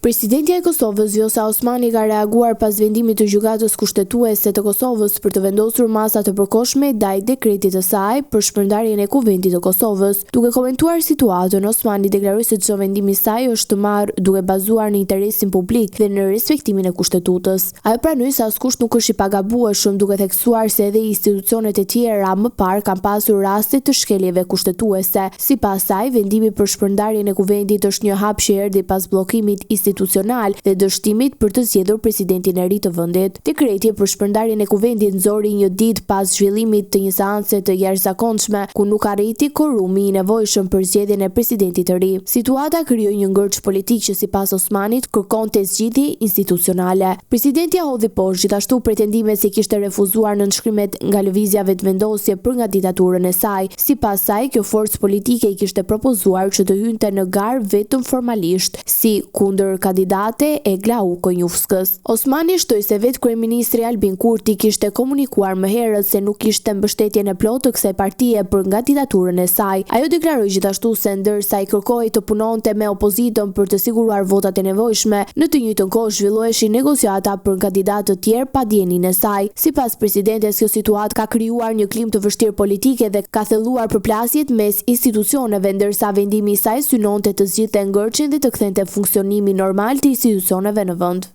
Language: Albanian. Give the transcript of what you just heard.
Presidentja e Kosovës, Vjosa Osmani ka reaguar pas vendimit të Gjykatës Kushtetuese të Kosovës për të vendosur masa të përkohshme ndaj dekretit të saj për shpërndarjen e Kuvendit të Kosovës. Duke komentuar situatën, Osmani deklaroi se çdo vendim i saj është marrë duke bazuar në interesin publik dhe në respektimin e Kushtetutës. Ajo pranoi se askush nuk është i pagabueshëm, duke theksuar se edhe institucionet e tjera më parë kanë pasur raste të shkeljeve kushtetuese. Sipas saj, vendimi për shpërndarjen e Kuvendit është një hap që erdhi pas bllokimit institucional dhe dështimit për të zgjedhur presidentin e ri të vendit. Dekreti për shpërndarjen e Kuvendit nxori një ditë pas zhvillimit të një seance të jashtëzakonshme, ku nuk arriti korumi i nevojshëm për zgjedhjen e presidentit të ri. Situata krijoi një ngërç politik që sipas Osmanit kërkonte zgjidhje institucionale. Presidentja hodhi poshtë gjithashtu pretendimet se kishte refuzuar nënshkrimet nga Lëvizja Vetëvendosje për kandidaturën e saj. Sipas saj, kjo forcë politike i kishte propozuar që të hynte në garë vetëm formalisht, si kundërkandidate e Glauk Konjufckës. Osmani shtoi se vetë kryeministri Albin Kurti kishte komunikuar më herët se nuk kishte mbështetjen e plotë të kësaj partie për kandidaturën e saj. Ajo deklaroi gjithashtu se ndërsa i kërkohej të punonte me opozitën për të siguruar votat e nevojshme, në të njëjtën kohë zhvilloheshin negociata për kandidatë të tjerë pa dijeninë e saj. Sipas presidentes kjo situatë ka krijuar një klimë të vështirë politike dhe ka thelluar përplasjet mes institucioneve, ndërsa vendimi i saj synonte të zgjidhte ngërçin dhe të kthente funksionimin normal të institucioneve në vend.